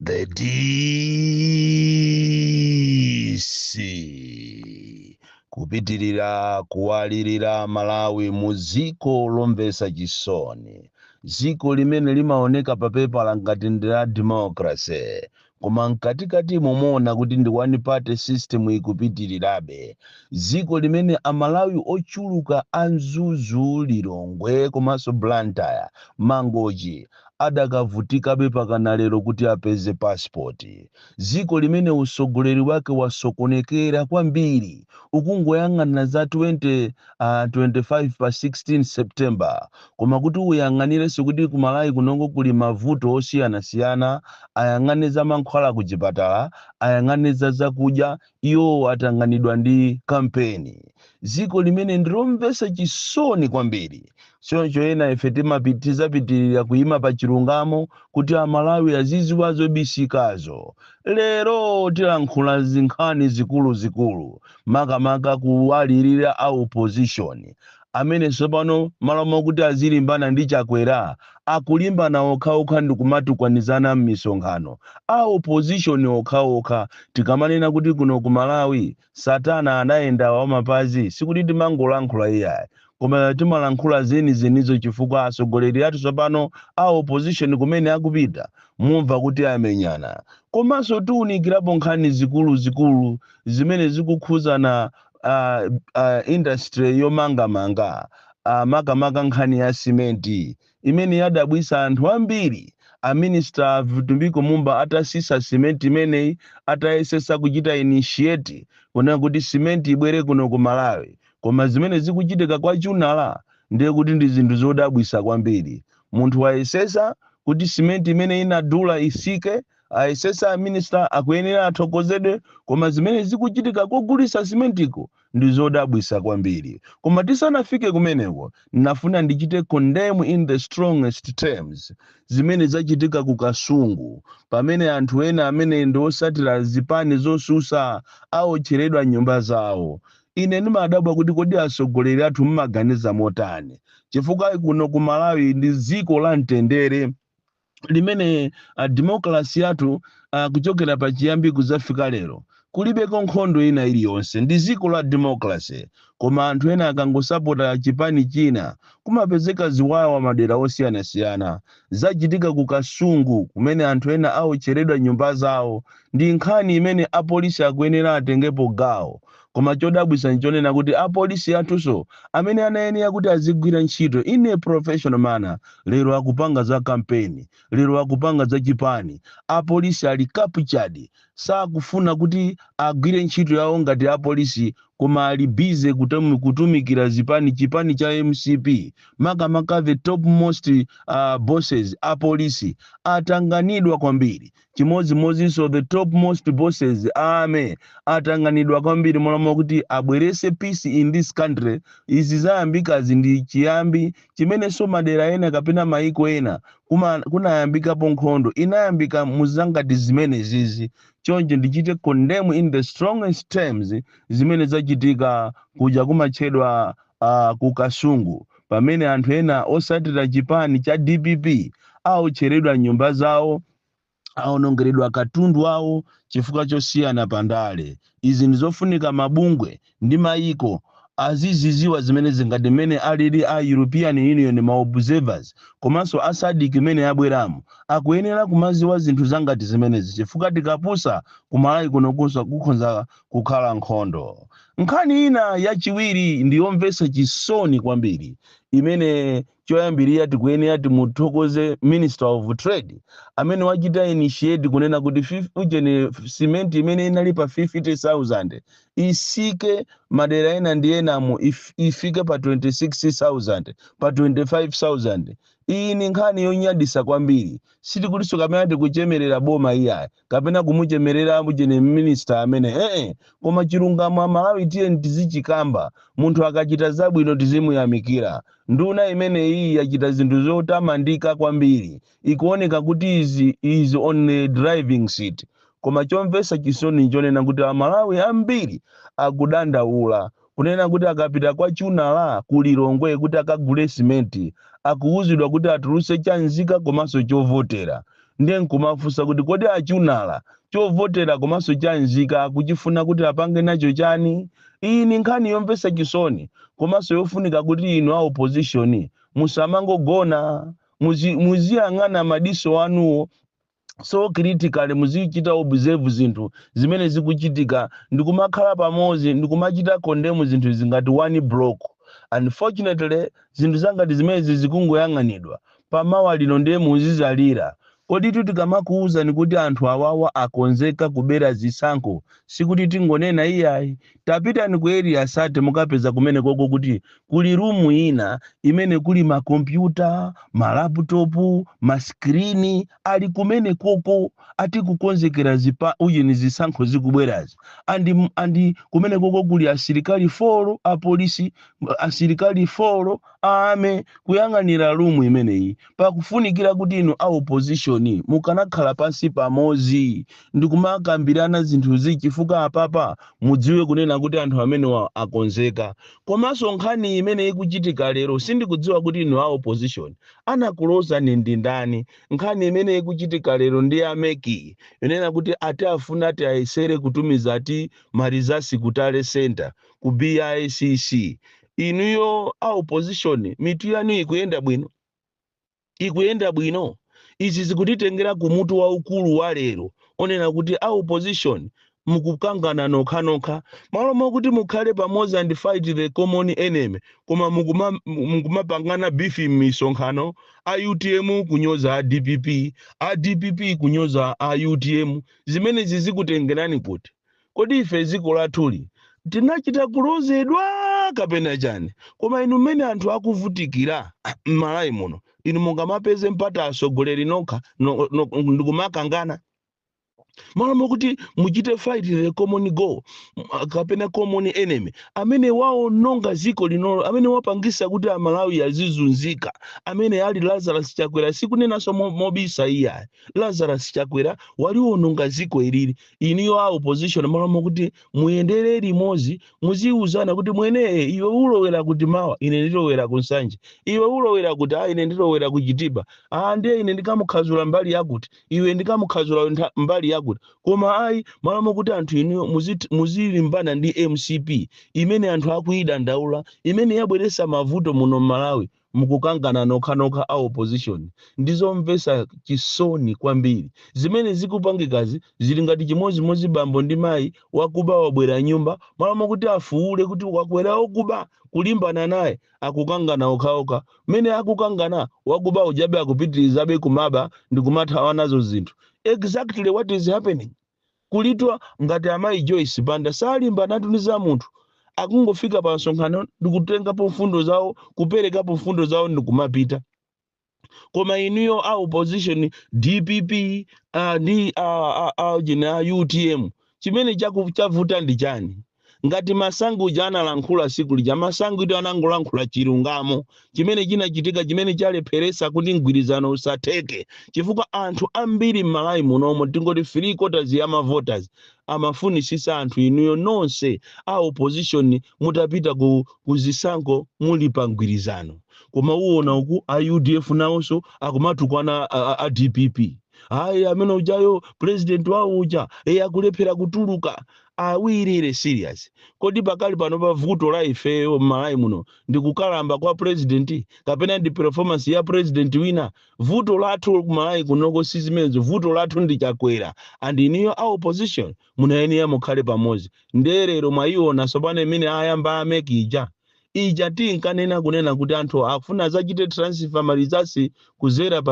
The DC kupitirira kuwalirira Malawi mu dziko lomvetsa chisoni, dziko limene limaoneka pa pepala ngati ndi la democracy, koma mkatikati mumaona kuti ndi one party system ikupitirirabe. Dziko limene Amalawi ochuluka a Mzuzu, Lilongwe komanso Blantyre, Mangochi adakavutikabe pakana lero kuti apeze passport. Dziko limene usogoleri wake wasokonekera kwambiri, ukungoyang'ana za 20 25 pa 16 September, koma kuti uyang'anirenso kuti kumalawi kunoko kuli mavuto osiyanasiyana, ayang'ane za mankhwala ku chipatala, ayang'ane za zakudya, iwo atanganidwa ndi kampeni. Dziko limene ndilomvetsa chisoni kwambiri. Choncho ena ife tizapitirira kuyima pa chilungamo kuti Amalawi aziziwa zobisikazo. Lero tilankhula zinkhani zikuluzikulu, makamaka kuwalirira a opposition amene tsopano malo mokuti azilimbana ndi Chakwera, akulimbana okhaokha ndi kumatukwanizana m'misonkhano, a opposition okhaokha. Tikamanena kuti kuno ku Malawi Satana anayenda wamapazi, sikuti timangolankhula iyayi, koma timalankhula zenizenizo, chifukwa atsogoleri athu tsopano a opposition kumene akupita mumva kuti amenyana. Komanso tiwunikirapo nkhani zikuluzikulu zimene zikukhuzana industry yomangamanga, makamaka nkhani ya simenti imene yadabwisa anthu ambiri. A Minister Vitumbiko Mumba atasisa simenti imeneyi, atayesesa kuchita initiate kunena kuti simenti ibwere kuno ku Malawi, koma zimene zikuchitika kwa Chunala ndiye kuti ndi zinthu zodabwisa kwambiri. Munthu wayesesa kuti simenti imene inadula isike, ayesesa a minister, akuyenera athokozedwe, koma zimene zikuchitika kogulisa simentiko ndi zodabwisa kwambiri. Koma tisanafike kumeneko, nafuna ndichite condemn in the strongest terms zimene zachitika ku Kasungu, pamene anthu ena amene ndi osatira zipani zosusa awotcheredwa nyumba zawo. Ine ndimadabwa kuti kodi atsogoleri athu mmaganiza motani? Chifukwa kuno ku Malawi ndi dziko la mtendere limene democracy yathu kuchokera pachiyambi kuzafika lero kulibeko nkhondo ina iliyonse. Ndi dziko la democracy, koma anthu ena akangosapota chipani china kumapezeka ziwawa madera osiyanasiyana. Zachitika ku Kasungu kumene anthu ena awotcheredwa nyumba zawo ndi nkhani imene apolisi akuyenera atengepo gawo. Koma chodabwisa nchonena kuti apolisi athunso amene anayenera kuti azigwira ntchito in a professional manner, lero akupanga za kampeni, lero akupanga za chipani. Apolisi ali captured, sakufuna kuti agwire ntchito yawo ngati apolisi, koma ali busy kutumikira zipani, chipani cha MCP, makamaka the topmost bosses. Apolisi atanganidwa kwambiri, chimodzimodzinso the topmost bosses ame atanganidwa kwambiri molamo kuti abwerese peace in this country. Izi zayambikazi ndi chiyambi chimenenso madera ena kapena maiko ena kunayambikapo nkhondo, inayambika muzangati zimene zizi. Choncho ndichite condemn in the strongest terms zimene zachitika kuja kumatchedwa ku Kasungu, pamene anthu ena osatira chipani cha DPP awotcheredwa nyumba zawo, awonongeredwa katundu awo chifukwa chosiyana pandale. Izi ndizofunika mabungwe ndi mayiko aziziziwa zimene zingati mmene alili a European Union, ma observers, komanso a SADC imene abweramo, akuyenera kumaziwa zinthu zangati zimenezi, chifukwa tikapusa kumalawi kuno kukhonza kukhala nkhondo. Nkhani ina yachiwiri ndiyomvetsa chisoni kwambiri, imene choyambirira tikuyenera timuthokoze Minister of Trade amene wachita initiate kunena kuti ujene cement imene inali pa 50,000 isike madera ena ndi enamo ifike pa 26,000, pa 25,000. Iyi ni nkhani yonyadisa kwambiri. Sitikutinso kapena tikuchemerera boma iyayi, kapena kumuchemerera ujene minister amene, ee, koma chilungamo Amalawi tiye tizichikamba. Munthu akachita zabwino tizimuyamikira. Nduna imene iyi yachita zinthu zotamandika kwambiri, ikuoneka kuti izi is on the driving seat. Koma chomvetsa chisoni nchonena kuti Amalawi ambiri akudandaula kunena kuti akapita kwa Chunala ku Lilongwe kuti akagule simenti, akuwuzidwa kuti atulutse chanzika komanso chovotera. Ndiye nkumafunsa kuti kodi achunala chovotera komanso cha nzika akuchifuna kuti apange nacho chani? Iyi ni nkhani yomvetsa chisoni komanso yofunika kuti inu a opposition musamangogona, muziyang'ana madiso anuwo so critically, muzichita observe zinthu zimene zikuchitika ndikumakhala pamodzi ndikumachita condemn zinthu zingati one block. Unfortunately, zinthu zangati zimenezi zikungoyang'anidwa. Pamawa lino ndiye muzizalira. Kodi tikamakuwuzani kuti anthu awawa akonzeka kubera zisankho, sikuti tingonena iyayi. Tapitani ku Area 30, mukapeza kumene koko kuti kuli room ina imene kuli makompyuta, ma laptop, ma screen ali kumene koko, ati kukonzekera zipa uyeni zisankho zikubwerazi. And kumene koko kuli asilikali 4 apolisi, asilikali 4 ame kuyang'anira room imeneyi. Pakufunikira kuti inu a opposition mukanakhala pansi pamodzi ndikumakambirana zinthuzi, chifukwa apapa mudziwe kunena kuti anthu amenewa akonzeka. Komanso nkhani imene ikuchitika lero, sindikudziwa kuti inu a opposition anakulozani ndi ndani. Nkhani imene ikuchitika lero ndi a MEC inena kuti ati afuna ati ayesere kutumiza ati ma results ku tally center ku BICC. Inuyo a opposition, mitu yanu ikuyenda bwino? Ikuyenda bwino? Izi zikutitengera kumutu waukulu wa lero onena kuti a opposition mukukangana nokhanokha malo mokuti mukhale pamodzi and fight the common enemy, koma mukumapangana beef m'misonkhano, a UTM kunyoza a DPP, a DPP kunyoza a UTM. Zimenezi zikutengerani kuti? Kodi ife dziko lathuli tinachita kulozedwa kapena chani? Koma inu, mmene anthu akuvutikira m'Malawi muno, inu mungamapeze mpata atsogoleri nokha ndikumakangana malo mokuti muchite fight the common goal kapena common enemy amene waononga ziko linolo, amene wapangisa kuti Amalawi azizunzika, amene ali Lazarus Chakwera. Sikunenanso mobisa iyayi, Lazarus Chakwera waliwononga ziko ilili. Iniyo a opposition, malo mokuti muyendere limodzi, muziuzana kuti mweneye, iwe ulowera kuti mawa? Ine ndilowera ku Nsanje. Iwe ulowera kuti? A, ine ndilowera ku Chitipa. A, ndiye ine ndikamukhazula mbali yakuti, iwe ndikamukhazula mbali yakuti. Koma ayi, malo mokuti anthu inuyo muzilimbana ndi MCP imene anthu akuyidandaula, imene yabweretsa mavuto muno m'Malawi, mukukangana nokhanokha a opposition. Ndizomvetsa chisoni kwambiri zimene zikupangikazi. Zili ngati chimozimozi bambo ndi mayi, wakuba wabwera nyumba, malo mokuti afuule kuti wakwera okuba, kulimbana naye, akukangana okhaokha. Mmene akukangana, wakuba ujabe akupitirizabe kumaba ndi kumathawa nazo zinthu. Exactly what is happening kulitwa ngati amayi Joyce Banda salimbanatu ndi za munthu, akungofika pa msonkhano ndikutengapo mfundo zawo, kuperekapo mfundo zawo ndikumapita. Koma inuyo a opposition, DPP ndi jina UTM, chimene chavuta ndi chani? Ngati Masango uja analankhula siku lija, Masango ito anangolankhula chilungamo chimene chinachitika, chimene chalepheresa kuti mgwirizano usatheke, chifukwa anthu ambiri m'Malawi munomo, tingoti three quarters ya ma voters, amafunisisa anthu inuyo nonse a opposition mutapita ku zisankho muli pa mgwirizano. Koma uwona uku a UDF nawonso akumatukwana a DPP, ayi, amene ujayo president wawo uja eye akulephera kutuluka. Awirire serious? Kodi pakali pano pa vuto la ifeyo m'Malawi muno ndi kukalamba kwa president kapena ndi performance ya president wina? Vuto lathu kumalawi kunoko si zimenezo. Vuto lathu ndi Chakwera, and iniyo a opposition munayenera mukhale pamodzi. Nderero mwayiona tsopano imene ayamba a MEC ija ija tinkanena kunena kuti anthu akufuna azachite transfer ma results kuzera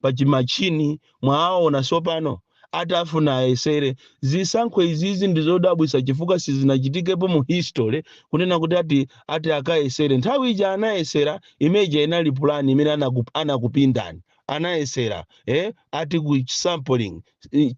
pa chimachini. Mwaona tsopano atafuna ayesere zisankho izizi, ndizodabwisa chifukwa sizinachitikepo mu history kunena kuti ati akayesere. Nthawi ija anayesera, imeja inali plan imene anakupindani. Anayesera ati ku sampling.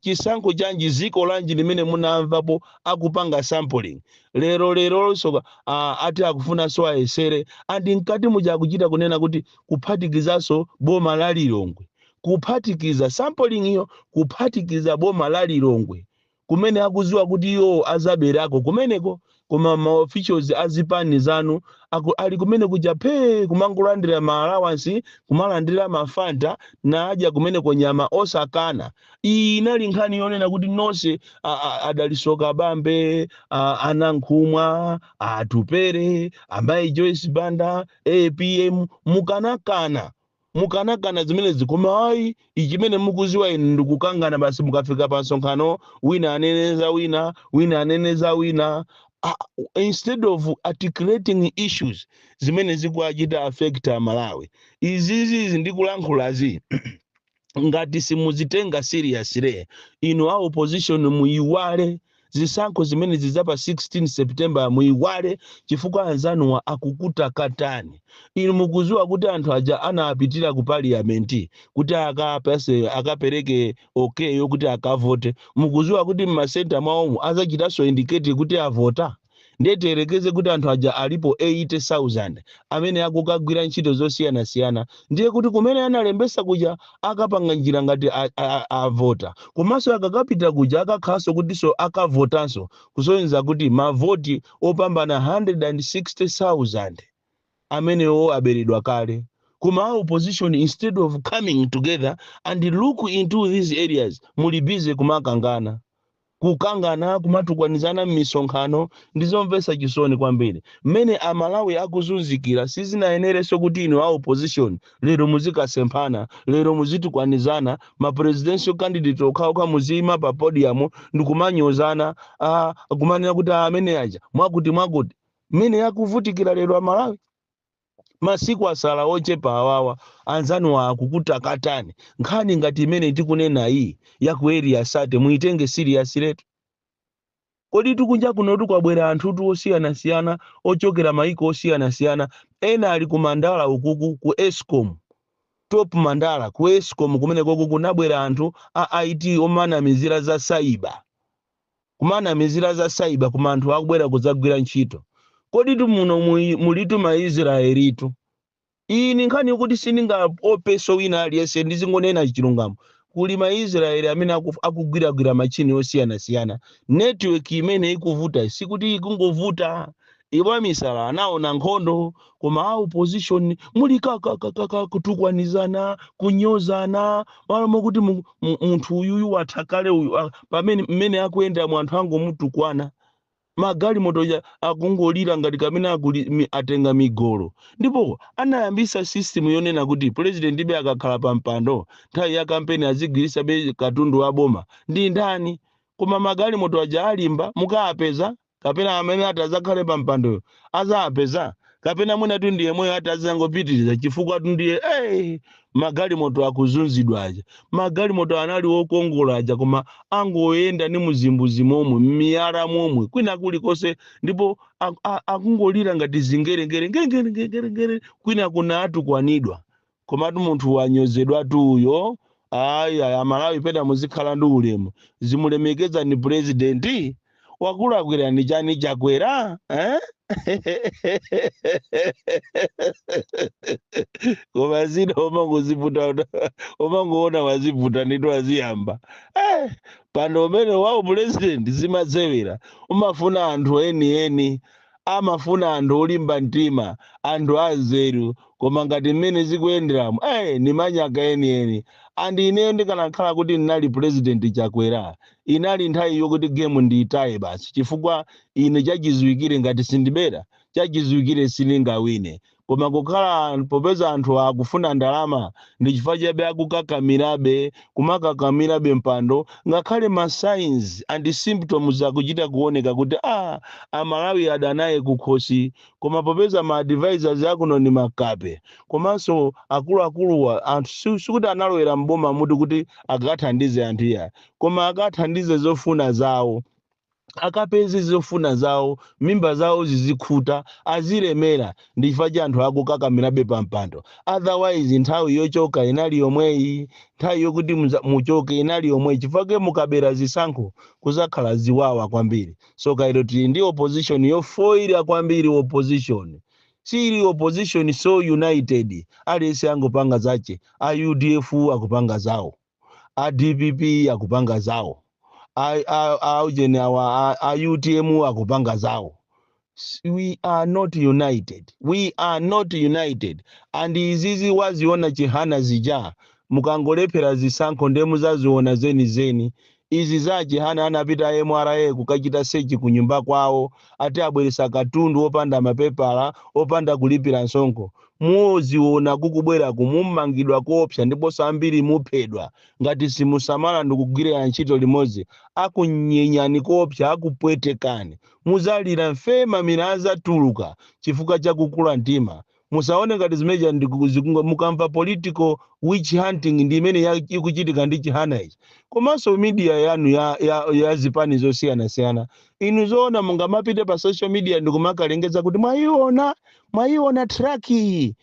Chisankho chanji, ziko lanji limene munamvapo akupanga sampling? Lero leronso ati akufunanso ayesere, and mkati muja akuchita kunena kuti kuphatikizanso boma la Lilongwe, kuphatikiza sampling iyo, kuphatikiza boma la Lilongwe. Kumene akuziwa kuti iwo azaberako kumeneko, koma ma officials azipani zanu ali kumene kuja phee, kumangolandira ma allowance, kumalandira mafanta nadya kumeneko nyama osakana. Iyi inali nkhani yonena kuti nonse adalisoka bambe, anankhumwa, atupere, amayi Joyce Banda, APM, mukanakana, mukanakana zimenezi. Koma ayi, ichimene mukuziwa inu ndikukangana basi. Mukafika pa msonkhano, wina aneneza wina, wina aneneza wina, instead of articulating issues zimene zikuachita affect Amalawi. Izizi ndikulankhulazi, ngati simuzitenga seriously inu a opposition, muyiwale zisankho zimene zidzapa 16 September, muyiwale, chifukwa anzanuwa akukutakatani. Inu mukuziwa kuti anthu aja anapitira ku parliament kuti akapase, akapereke okay yokuti akavote, mukuziwa kuti mmasenta mwawomo azachitanso indicate kuti avota? Ndiye tiyerekeze kuti anthu aja alipo 80,000 amene akukagwira ntchito zosiyanasiyana, ndiye kuti kumene analembesa kuja akapanga njira ngati avota, komanso akakapita kuja akakhalanso kutinso akavotanso, kusonyeza kuti mavoti opambana 160,000 amenewo aberedwa kale. Koma a opposition, instead of coming together and look into these areas, muli busy kumakangana, kukangana, kumatukwanizana m'misonkhano. Ndizomvetsa chisoni kwambiri mmene Amalawi akuzunzikira. Sizinayenerenso kuti inu a opposition lero muzikasemphana, lero muzitukwanizana, ma presidential candidate okhaokha muziyima pa podium ndikumanyozana, kumanena kuti amene aja mwakuti mwakuti, mmene akuvutikira lero Amalawi. Masiku asala ochepa awawa, anzanu akukutakatani. Nkhani ngati imene tikunena iyi ya ku Area 30 muitenge serious letu. Kodi tikunja kuno kwabwera anthutu osiyanasiyana ochokera maiko osiyanasiyana. Ena ali ku Mandala ukuku ku Escom, Top Mandala, ku Escom kumenekoko kunabwera anthu a IT omanamizira za cyber, kumanamizira za cyber, koma anthu akubwera kudzagwira ntchito. Kodi tu muno mulitu Maisraelitu? Iyi ni nkhani yokuti sindingaopeso wina aliyense, ndizingonena chilungamo. Kuli Maisraeli amene akugwiragwira machini osiyanasiyana. Network imene ikuvuta sikuti ikungovuta iwo, misala anaona nkhondo. Koma a opposition muli kakakakaka, kutukwanizana, kunyozana, malo mokuti munthu uyuyu watha kale uyu, pamene mmene akuyenda mu anthu angomutukwana. Magalimoto akungolira ngati kamene atenga migolo. Ndipo anayambisa system yonena kuti president ibe akakhala pa mpando nthawi ya kampeni azigwirisa be katundu wa boma ndi ndani? Koma magalimoto aja alimba mukaapeza, kapena amene ati azakhale pa mpandoyo azaapeza, kapena mwina tu ndiye mweyo ati azangopitiriza, chifukwa tu ndiye hey, magalimoto akuzunzidwa aja. Magalimoto anali okongola aja, koma angoyenda ni muzimbuzi momwe, m'miyala momwe, kwina kulikonse, ndipo akungolira ngati zingerengere ngerengerengerengere. Kwina kuna atukwanidwa, komatu munthu wanyozedwatu uyo. Ayi, Amalawi pena muzikhala ndi ulemu, zimulemekeza ni president. Wakulakwira ni chani Chakwera, eh? Koma zina umangoziputa, umangoona waziputa ndito waziyamba, eh, pano umene wawo president zimadzewera. Umafuna anthu enieni, amafuna anthu olimba mtima, anthu anzeru. Koma ngati mmene zikuyenderamo, eh, ni manyaka enieni. And ineyo ndikanakhala kuti ndinali President Chakwera, inali nthawi yokuti game ndiyitaye basi, chifukwa ine chachiziwikire ngati sindibera, chachiziwikire sindingawine. Koma kukhala popeza anthu akufuna ndalama, ndi chifukwa chabe akukakamirabe, kumakakamirabe mpando, ngakhale ma signs and symptoms akuchita kuoneka kuti Amalawi adanaye kukhosi. Koma popeza ma advisors akuno ni makape, komanso akuluakuluwa anthu sikuti analowera mboma muti kuti akathandize anthu iya, koma akathandize zofuna zawo, akapeze zofuna zawo, mimba zawo zizikhuta, azilemera. Ndi chifukwa cha anthu akukakamirabe pa mpando. Otherwise nthawi yochoka inali yomweyi, nthawi yokuti muchoke inali yomweyi, chifukwa mukabera zisankho kuzakhala ziwawa kwambiri. So kairo tili ndi opposition yofoira kwambiri. Opposition sili opposition so united, aliyense angopanga zache. A UDF akupanga zawo, a DPP akupanga zawo. Aujeni awa a UTM akupanga zawo. We are not united, we are not united. And izizi waziona Chihana zija, mukangolephera zisankho ndiye muzaziona zenizeni izi za Chihana. Anapita MRA kukachita search kunyumba kwawo, ati abweresa katundu opanda mapepala, opanda kulipira msonkho. Muziona kukubwera kumumangidwa koopsa, ndiponso ambiri muphedwa ngati simusamala ndikugwirira ntchito limodzi. Akunyenyani koopsa, akupwetekani, muzalira mfe, mamina azatuluka chifukwa cha kukula mtima. Musaone ngati zimeja ndizikunga. Mukamva political witch hunting, ndi imene ikuchitika ndi Chihana ichi. Komanso media yanu ya zipani zosiyanasiyana, inu zoona mungamapite pa social media ndikumakalengeza kuti mwayiona, mwayiona truck iyi,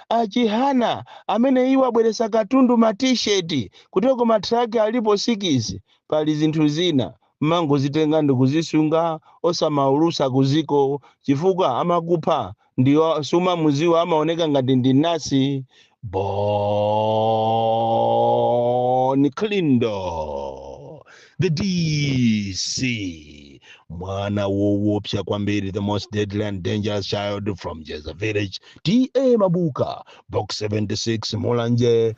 achihana amene iwo abweresa katundu, ma T-shirt kuteko, ma truck alipo 6. Pali zinthu zina mmangozitenga ndikuzisunga, osamaulusa kuziko, chifukwa amakupha ndiwo sumamuziwa, amaoneka ngati ndi nasi. Bon Kalindo, the DC, mwana woopsa kwambiri, the most deadly and dangerous child from Jeza Village, TA Mabuka, Box 76, Mulanje.